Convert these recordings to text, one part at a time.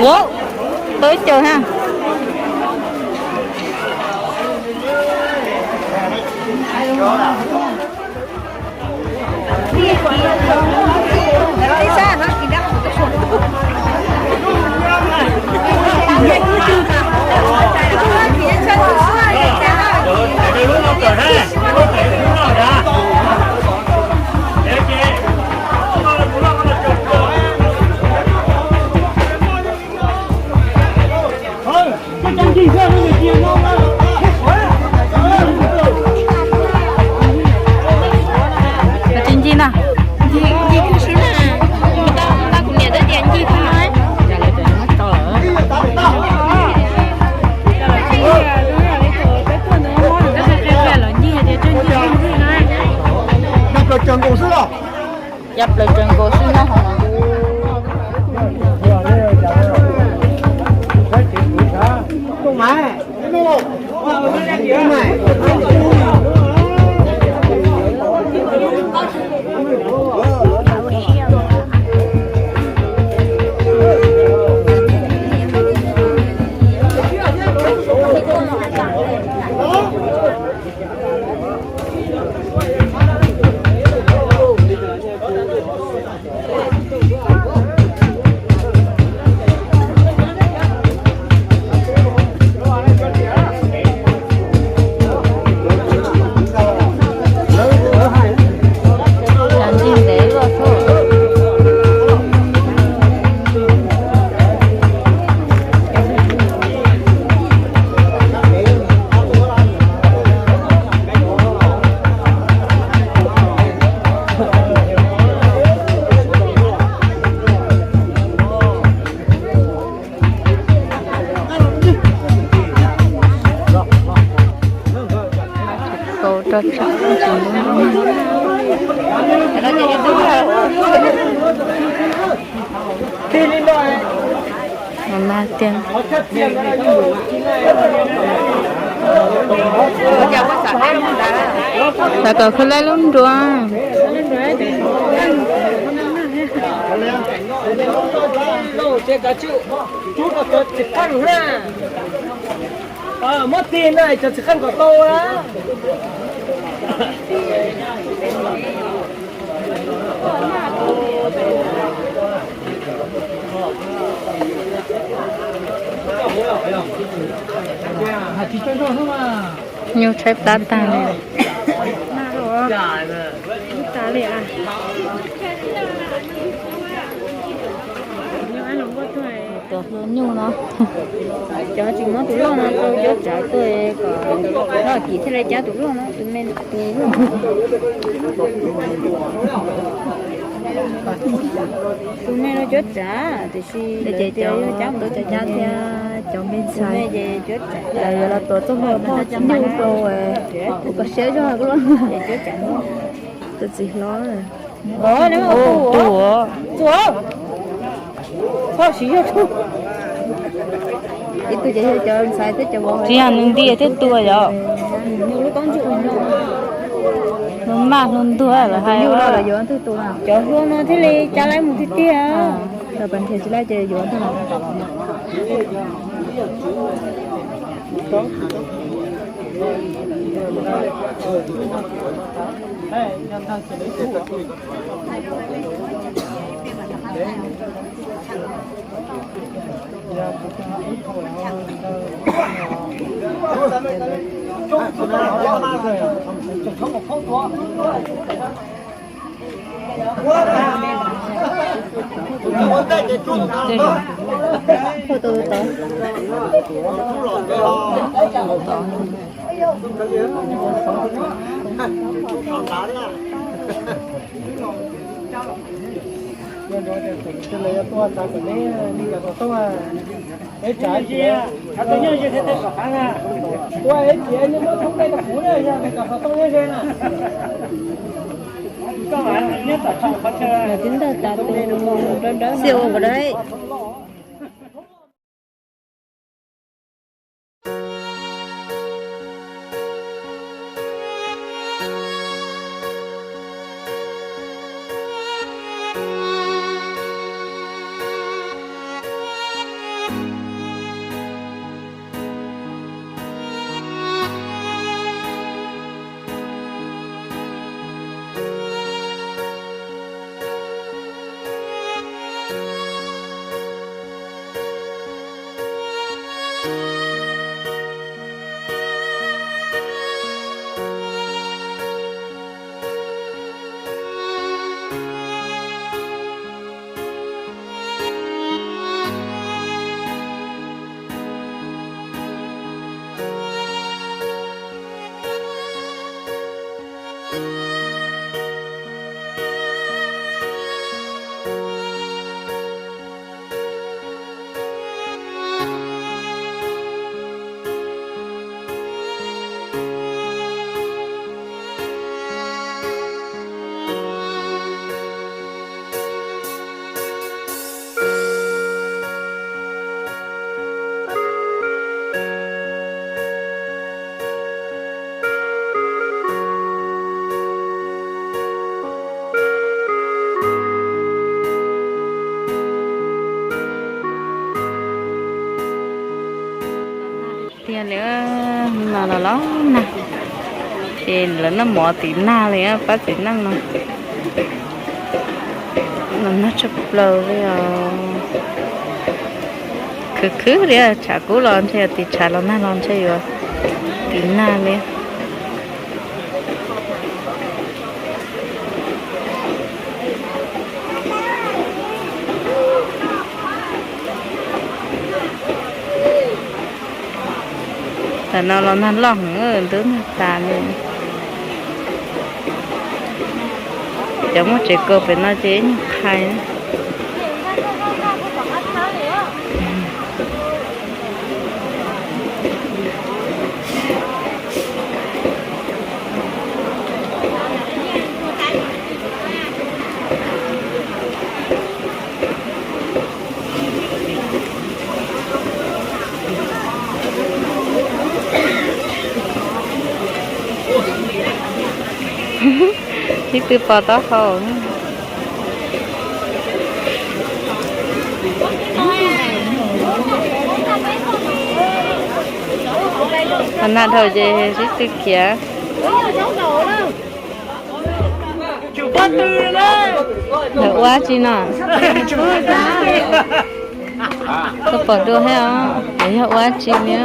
Ua, tau ib co ha. Tsis ncig na. Ncig kuv niam tab tias ncig fab. Los ncig tias ncig ncig na. Yog plaws tsaws nkaus xwb na. Kau rau tsav. Mas tiag. Lawv kom khaws laib lub nruas. Muab tig na, cov txiv qeej kom tau na. Nyuj tshaib plab tag li. Tus hlua nyuj no. Cov tsis muab tus loj no rau cov tsav tuaj kom loj kim thiaj li cab tus loj no, tus me, tus loj. Tus me no cov tsav tiam sis ces cov cab tus cab thiab cov me ntxhais ces cov tsav yuav los tuav txoj hlua phoj nyuj rau kom siab zog kuj loj. Tus txiv hlob. Tus, tus, tus. Ib tug ces yog cov ntxhais thiab cov vauv. Tsis yog nws nti thiab tua yom. Nws maj hlua ntuag lawm hais. Cov hlua no thiaj li cab laib mus tiag tiag. Cov pas nrhiav tsis laib ces yuav ntag. Twb ntag tas tus dawb dawb. Los nag, ces lawv noj mov tim nag li pab txiv neej no. Los nag tshaj plaws li os. Khwv khwv li, tshav kub los ntshe yuav tim tshav, los nag los ntshe yuav tim nag li. Tam no los nag loj heev, ntub nag tas li. Cov muaj tsev kaw pem no ces ib nyuag qhais. Ib tug pos taub hau. Nag dhau ces sib tw khiav. Lawv ua dab tsi no? Koj pom dua thiab os, lawv yog ua dab tsi li?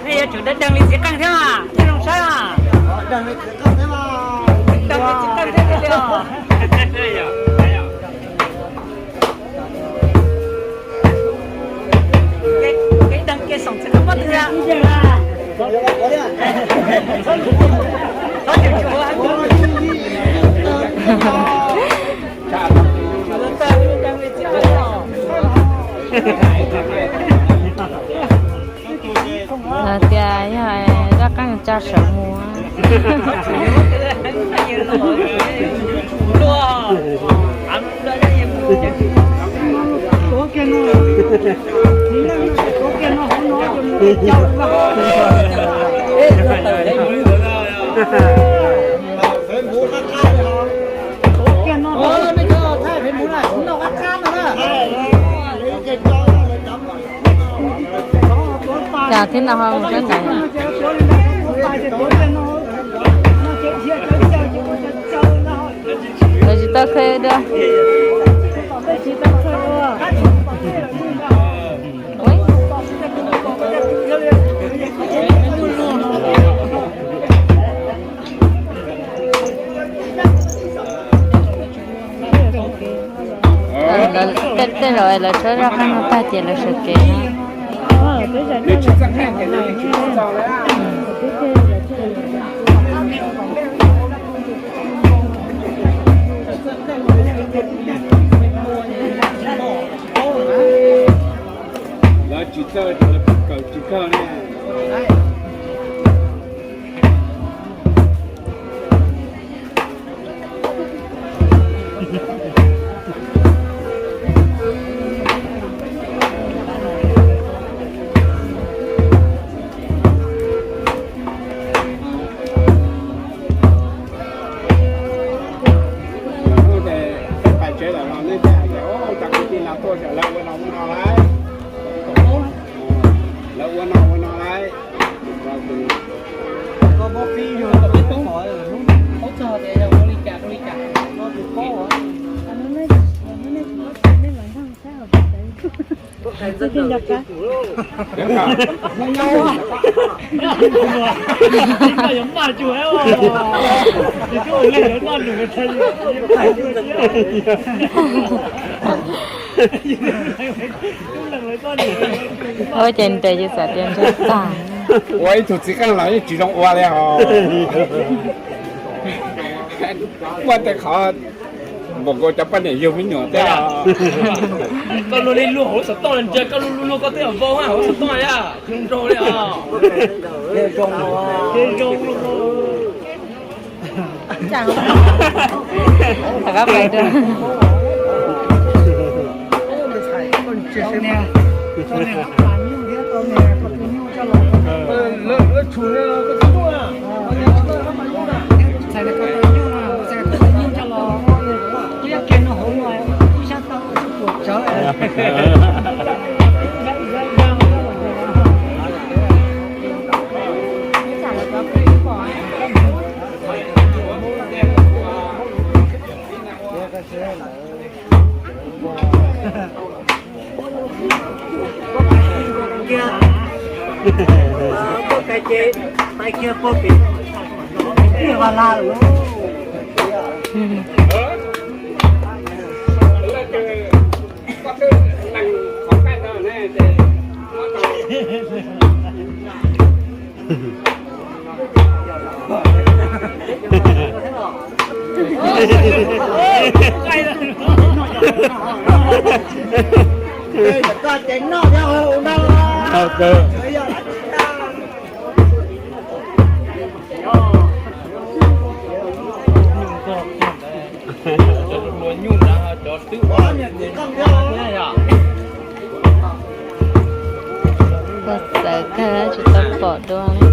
Nej yuav tsum deev li txiv qeej thiab mas thiaj zoo saib. Deev li txiv qeej thiab li os. Kev deev kev xoom txiv qeej pob tw. Tias yog zaj qeej tsa sawv mus. Cas thiab no ho mus sab nraim. Lawv tsis tau khe dua. Tej zaum lawv tshawb zaj qeej no tag ces lawv sawv kev no. Lawv tsis txawj, lawv kawm tsis kawg ne. Pais tsev lawm los nej thiaj hais tias, ua cas kwv tij no tuaj, lawv ua no ua no lauj, lawv ua no ua no lauj. Ua ces ntes yus xav tias ntshai tag. Ua ib tug txiv qeej los yeej tsis zoo ua li os. Muaj tej qhov npaum nkaus cov poj niam yug me nyuam thiab. Koj luag li luag hauv xov tooj ntsia, koj luag luag koj twb yog vau hauv xov tooj yom, zoo nraug li os. Rov qab pais dua. Koj txawv kawg tsis tau pom dua li.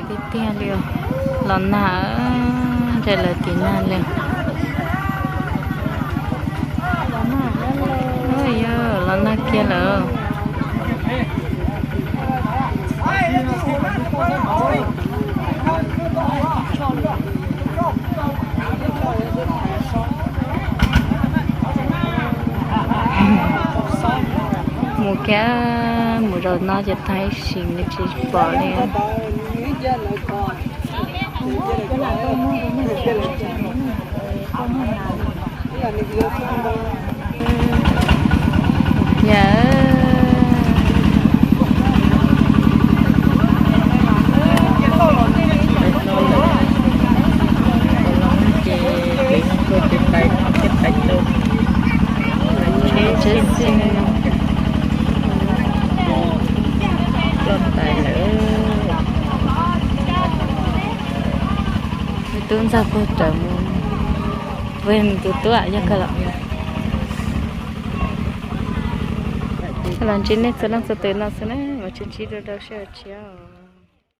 Tiag tiag li os. Los nag, ntshe lawv tiv nag li. Yog los nag kiag lawm. Mus kiag, mus zaum no ces tag ib sim nws tsis pom li. Yog, ces peb tuaj ces pais, pais tau tsheb xwb, ploj tas lawm. Tub ntxawg puag rawv mus, puag tus tub yog koj los. Los ntsib nej txhua leej txhua tus no xwb na, mam sib ntsib dua rau sij hawm tshiab.